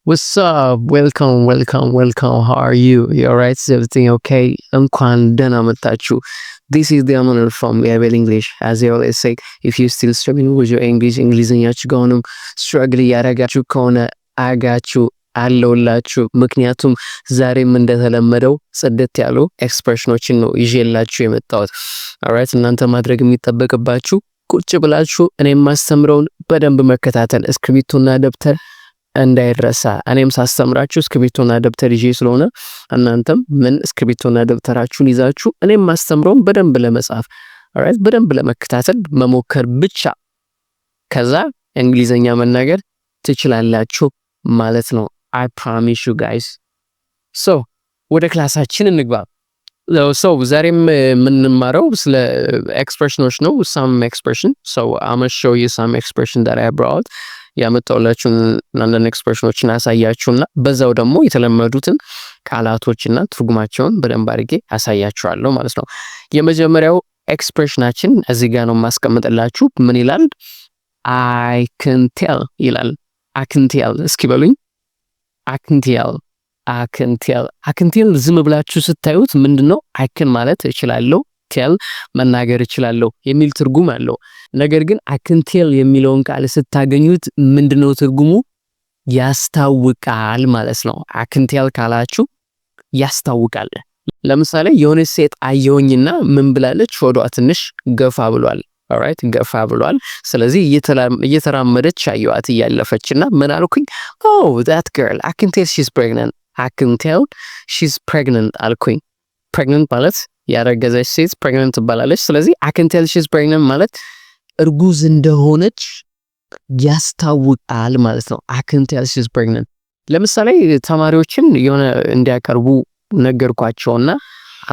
What's up? Welcome, welcome, welcome. How are you? You alright? Is everything okay? እንኳን ደህና መጣችሁ። This is the Amanuel from Yabel English. As I always say, if you still struggling with your English፣ እንግሊዝኛችሁ ከሆነም struggle እያደረጋችሁ ከሆነ አጋችሁ አለውላችሁ። ምክንያቱም ዛሬም እንደተለመደው ጽድት ያሉ expression ኦችን ነው ይዤላችሁ የመጣሁት። Alright፣ እናንተ ማድረግ የሚጠበቅባችሁ ቁጭ ብላችሁ እኔ የማስተምረውን በደንብ መከታተል፣ እስክሪብቶና ደብተር እንዳይረሳ። እኔም ሳስተምራችሁ እስክሪብቶና ደብተር ይዤ ስለሆነ እናንተም ምን እስክሪብቶና ደብተራችሁን ይዛችሁ እኔም ማስተምረውን በደንብ ለመጻፍ፣ alright፣ በደንብ ለመከታተል መሞከር ብቻ። ከዛ እንግሊዘኛ መናገር ትችላላችሁ ማለት ነው። I promise you guys። So ወደ class ኣችን እንግባ። So ዛሬም የምንማረው ስለ expression ኦች ነው። Some expression. So I'ma show you some expression that I brought። ያመጣሁላችሁን አንዳንድ expression ኦችን አሳያችሁና በዛው ደግሞ የተለመዱትን ቃላቶችና ትርጉማቸውን በደንብ አድርጌ አሳያችኋለሁ ማለት ነው። የመጀመሪያው expression ኣችን እዚህ ጋር ነው የማስቀምጥላችሁ። ምን ይላል? "I can tell" ይላል። "I can tell" እስኪ በሉኝ። "I can tell"፣ "I can tell"፣ "I can tell" ዝም ብላችሁ ስታዩት ምንድን ነው? "I can" ማለት እችላለሁ፣ "tell" መናገር እችላለሁ የሚል ትርጉም አለው። ነገር ግን "I can tell" የሚለውን ቃል ስታገኙት ምንድነው ትርጉሙ? ያስታውቃል ማለት ነው። "I can tell" ካላችሁ ያስታውቃል። ለምሳሌ የሆነች ሴት አየሁኝና ምን ብላለች? ሆዷ ትንሽ ገፋ ብሏል። Alright፣ ገፋ ብሏል። ስለዚህ እየተራመደች አየዋት እያለፈችና ምን አልኩኝ? "Oh, that girl, I can tell she's pregnant. I can tell she's pregnant" አልኩኝ። "Pregnant" ማለት ያረገዘች ሴት "pregnant" ትባላለች። ስለዚህ "I can tell she's pregnant" ማለት እርጉዝ እንደሆነች ያስታውቃል ማለት ነው። "I can tell she's pregnant"። ለምሳሌ ተማሪዎችን የሆነ እንዲያቀርቡ ነገርኳቸውና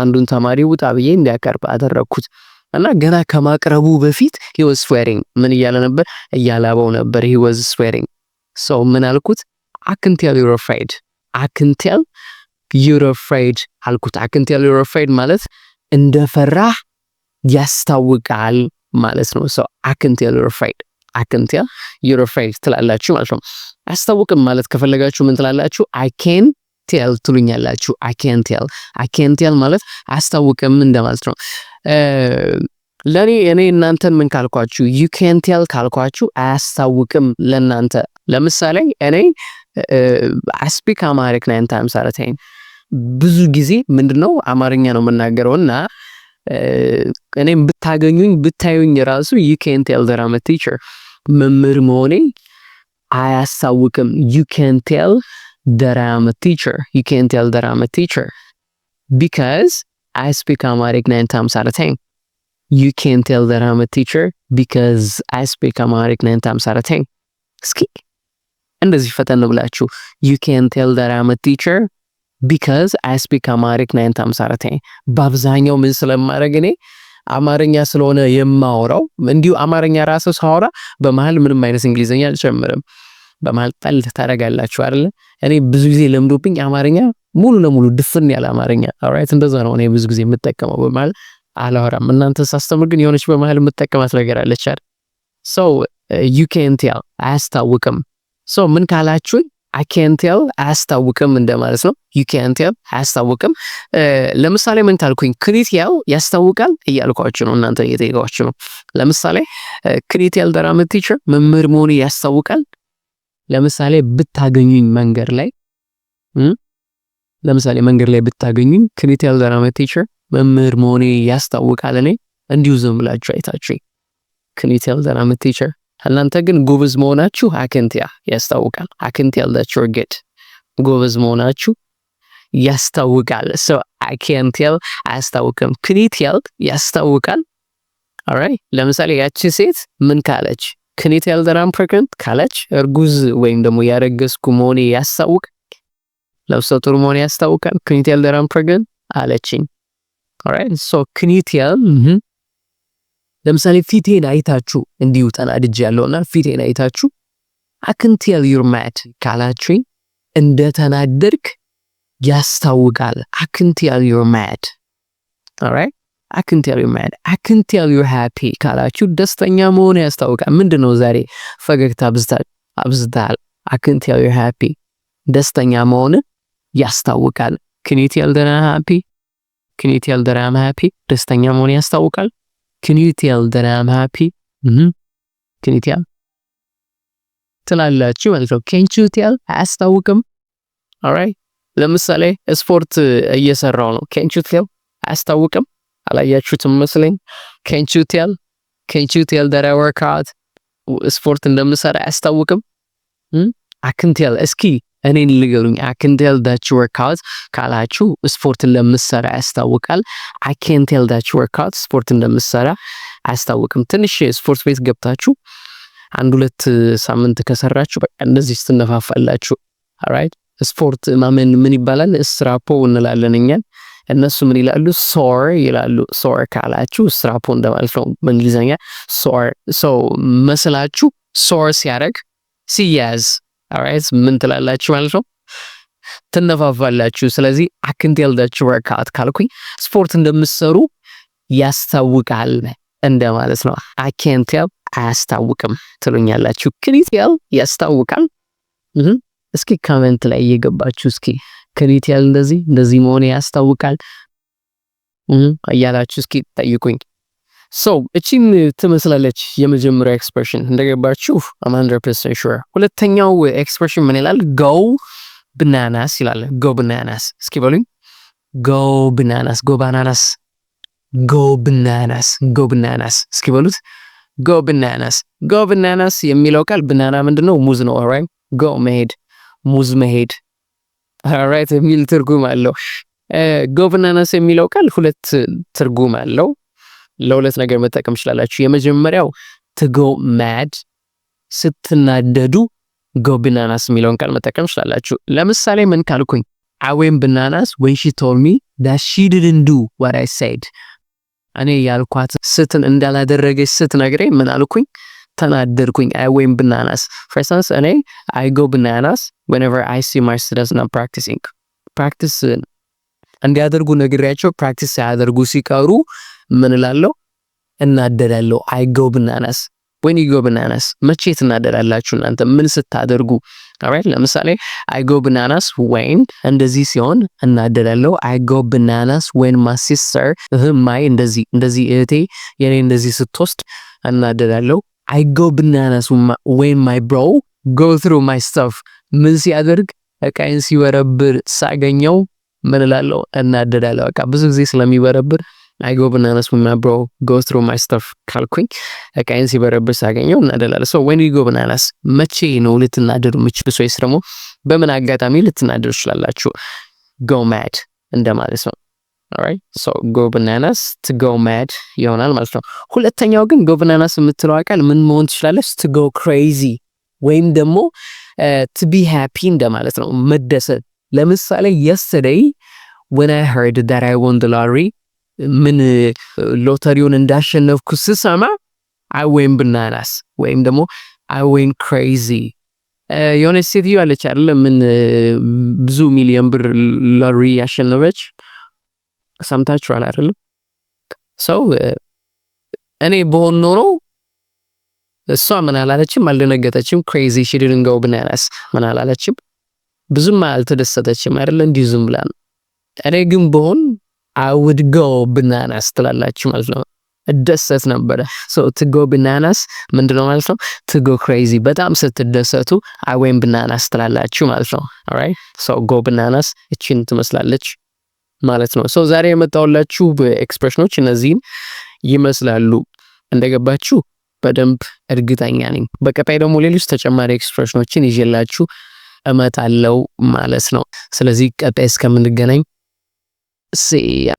አንዱን ተማሪ ውጣ ብዬ እንዲያቀርብ አደረግኩት እና ገና ከማቅረቡ በፊት he was sweating። ምን እያለ ነበር? እያላበው ነበር። He was sweating. So ምን አልኩት? "I can tell you're afraid. I can tell you're afraid" አልኩት። "I can tell you're afraid" ማለት እንደፈራህ ያስታውቃል ማለት ነው። So "I can tell you're afraid"፣ "I can tell you're afraid" ትላላችሁ ማለት ነው። አያስታውቅም ማለት ከፈለጋችሁ ምን ትላላችሁ? "አይ ካን ቴል" ትሉኛላችሁ። "አይ ካን ቴል"፣ "አይ ካን ቴል" ማለት አያስታውቅም እንደማለት ነው። ለኔ እኔ እናንተን ምን ካልኳችሁ፣ "ዩ ካን ቴል" ካልኳችሁ አያስታውቅም ለእናንተ። ለምሳሌ እኔ I speak Amharic 9 times out of 10። ብዙ ጊዜ ምንድነው አማርኛ ነው የምናገረው እና እኔም ብታገኙኝ ብታዩኝ ራሱ ዩ ካን ቴል that I'm a teacher። መምህር መሆኔ አያስታውቅም። ዩ ካን ቴል that I'm a teacher. You can tell that I'm a teacher because I speak Amharic 9 times out of 10. You can tell that I'm a teacher because I speak Amharic 9 times out of 10. እስኪ እንደዚህ ፈጠን ብላችሁ "You can tell that I'm a teacher because I speak Amharic 9 times out of 10"። በአብዛኛው ምን ስለማድረግ እኔ አማርኛ ስለሆነ የማወራው፣ እንዲሁ አማርኛ ራሱ ሳወራ በመሀል ምንም አይነት እንግሊዝኛ አልጨምርም። በመሀል ጣል ታደርጋላችሁ አይደለ? እኔ ብዙ ጊዜ ለምዶብኝ አማርኛ ሙሉ ለሙሉ ድፍን ያለ አማርኛ፣ alright፣ እንደዛ ነው እኔ ብዙ ጊዜ የምጠቀመው። በመሀል አላወራም። እናንተ ሳስተምር ግን የሆነች በመሀል የምጠቀማት ነገር አለች አይደል? So "you can tell" አያስታውቅም። So ምን ካላችሁኝ "አይ ካን ቴል" አያስታውቅም እንደማለት ነው። "You can tell" አያስታውቅም። ለምሳሌ ምን ካልኩኝ "can you tell" ያስታውቃል እያልኳችሁ ነው፣ እናንተ እየጠየኳችሁ ነው። ለምሳሌ "Can you tell that I'm a teacher?" መምህር መሆኑ ያስታውቃል። ለምሳሌ ብታገኙኝ መንገድ ላይ፣ ለምሳሌ መንገድ ላይ ብታገኙኝ "Can you tell that I'm a teacher?" መምህር መሆኔ ያስታውቃል። እኔ እንዲሁ ዝም ብላችሁ አይታችሁ "Can you tell that I'm a teacher?" እናንተ ግን ጎበዝ መሆናችሁ "I can tell" ያስታውቃል። "I can tell that you're good"፣ ጎበዝ መሆናችሁ ያስታውቃል። So "I can tell" አያስታውቅም። "Can you tell" ያስታውቃል። Alright፣ ለምሳሌ ያቺ ሴት ምን ካለች፣ "Can you tell that I'm pregnant" ካለች፣ እርጉዝ ወይም ደግሞ ያረገዝኩ መሆኔ ያስታውቅ፣ ነፍሰ ጡር መሆኔ ያስታውቃል። "Can you tell that I'm pregnant" አለችኝ። Alright, so "can you tell"፣ ለምሳሌ ፊቴን አይታችሁ እንዲሁ ተናድጄ ያለውና ፊቴን አይታችሁ "I can tell you're mad" ካላችሁኝ እንደተናደድክ ያስታውቃል። "I can tell you're mad." Alright, "I can tell you're mad." "I can tell you're happy" ካላችሁ ደስተኛ መሆን ያስታውቃል። ምንድን ነው ዛሬ ፈገግታ አብዝተሃል? "I can tell you're happy." ደስተኛ መሆን ያስታውቃል። Can you tell that I'm happy? Can you tell that I'm happy? ደስተኛ መሆን ያስታውቃል። Can you tell that I'm happy? Can you tell ትላላችሁ ማለት ነው። ካንት ዩ ቴል አያስታውቅም። Alright፣ ለምሳሌ ስፖርት እየሰራው ነው። ካንት ዩ ቴል አያስታውቅም። አላያችሁትም መስለኝ። ካንት ዩ ቴል፣ ካንት ዩ ቴል ዳት አይ ወርክ አውት? ስፖርት እንደምሰራ አያስታውቅም። I can tell፣ እስኪ እኔን ንገሩኝ። I can tell that you work out ካላችሁ ስፖርት እንደምሰራ ያስታውቃል። አይ ካን ቴል ዳት ዩ ወርክ አውት፣ ስፖርት እንደምሰራ አያስታውቅም። ትንሽ ስፖርት ቤት ገብታችሁ አንድ ሁለት ሳምንት ከሰራችሁ በቃ እንደዚህ ስትነፋፋላችሁ። Alright፣ ስፖርት ማመን ምን ይባላል? ስትራፖ እንላለን እኛን። እነሱ ምን ይላሉ? Sore ይላሉ። Sore ካላችሁ ስትራፖ እንደማለት ነው በእንግሊዝኛ sore። So muscle ኣችሁ sore ሲያደርግ፣ ሲያዝ፣ alright፣ ምን ትላላችሁ ማለት ነው? ትነፋፋላችሁ። ስለዚህ I can tell that you work out ካልኩኝ ስፖርት እንደምትሰሩ ያስታውቃል እንደማለት ነው። አይ ካን ቴል አያስታውቅም ትሉኛላችሁ። Can you tell ያስታውቃል። እስኪ comment ላይ እየገባችሁ እስኪ can you tell እንደዚህ እንደዚህ መሆን ያስታውቃል እያላችሁ እስኪ ጠይቁኝ። So እቺን ትመስላለች የመጀመሪያው expression። እንደገባችሁ I'm 100% sure። ሁለተኛው expression ምን ይላል? Go bananas ይላል። Go bananas፣ እስኪ በሉኝ። Go bananas፣ go bananas፣ go bananas፣ go bananas፣ እስኪ በሉት። Go bananas። Go bananas የሚለው ቃል banana ምንድነው? ሙዝ ነው። Alright፣ go መሄድ፣ ሙዝ መሄድ፣ alright የሚል ትርጉም አለው። Go bananas የሚለው ቃል ሁለት ትርጉም አለው። ለሁለት ነገር መጠቀም ትችላላችሁ። የመጀመሪያው to go mad፣ ስትናደዱ go bananas የሚለውን ቃል መጠቀም ትችላላችሁ። ለምሳሌ ምን ካልኩኝ፣ I went bananas when she told me that she didn't do what I said። እኔ ያልኳት ስትን እንዳላደረገች ስትነግረኝ ምን አልኩኝ? ተናደድኩኝ። I went bananas። For instance፣ እኔ I go bananas whenever I see my students not practicing። Practice እንዲያደርጉ ነግሬያቸው practice ሳያደርጉ ሲቀሩ ምን እላለሁ? እናደዳለሁ። I go bananas። When you go bananas፣ መቼ ትናደዳላችሁ እናንተ ምን ስታደርጉ? Alright፣ ለምሳሌ I go bananas when እንደዚህ ሲሆን እናደዳለሁ። I go bananas when my sister my እንደዚህ እንደዚህ፣ እህቴ የኔ እንደዚህ ስትወስድ እናደዳለሁ። I go bananas when my bro go through my stuff። ምን ሲያደርግ? እቃዬን ሲበረብር ሳገኘው ምን እላለሁ? እናደዳለሁ። በቃ ብዙ ጊዜ ስለሚበረብር I go bananas when my bro go through my stuff ካልኩኝ እቃዬን ሲበረብር ሳገኘው እናደዳለሁ። So when you go bananas፣ መቼ ነው ልትናደዱ የምትችሉት? ወይስ ደግሞ በምን አጋጣሚ ልትናደዱ ትችላላችሁ? Go mad እንደማለት ነው። Alright፣ so go bananas to go mad ይሆናል ማለት ነው። ሁለተኛው ግን go bananas የምትለው ቃል ምን መሆን ትችላለች? To go crazy ወይም ደግሞ to be happy እንደማለት ነው፣ መደሰት። ለምሳሌ yesterday when I heard that I won the lottery፣ ምን ሎተሪውን እንዳሸነፍኩ ስሰማ I went bananas ወይም ደግሞ I went crazy። የሆነች ሴትዮ አለች አይደለ? ምን ብዙ ሚሊዮን ብር ሎተሪ ያሸነፈች ሰምታችኋል አይደለም? So እኔ ብሆን ኖሮ እሷ ምን አላለችም፣ አልደነገጠችም። Crazy፣ she didn't go bananas ምን አላለችም፣ ብዙም አልተደሰተችም አይደለ? እንዲሁ ዝም ብላ ነው። እኔ ግን ብሆን I would go bananas ትላላችሁ ማለት ነው። እደሰት ነበረ። So to go bananas ምንድነው ማለት ነው? To go crazy፣ በጣም ስትደሰቱ I went bananas ትላላችሁ ማለት ነው። Alright፣ so go bananas እቺን ትመስላለች ማለት ነው። So ዛሬ የመጣሁላችሁ expression ኦች እነዚህን ይመስላሉ። እንደገባችሁ በደንብ እርግጠኛ ነኝ። በቀጣይ ደግሞ ሌሎች ተጨማሪ expression ኦችን ይዤላችሁ እመጣለሁ ማለት ነው። ስለዚህ ቀጣይ እስከምንገናኝ see ya።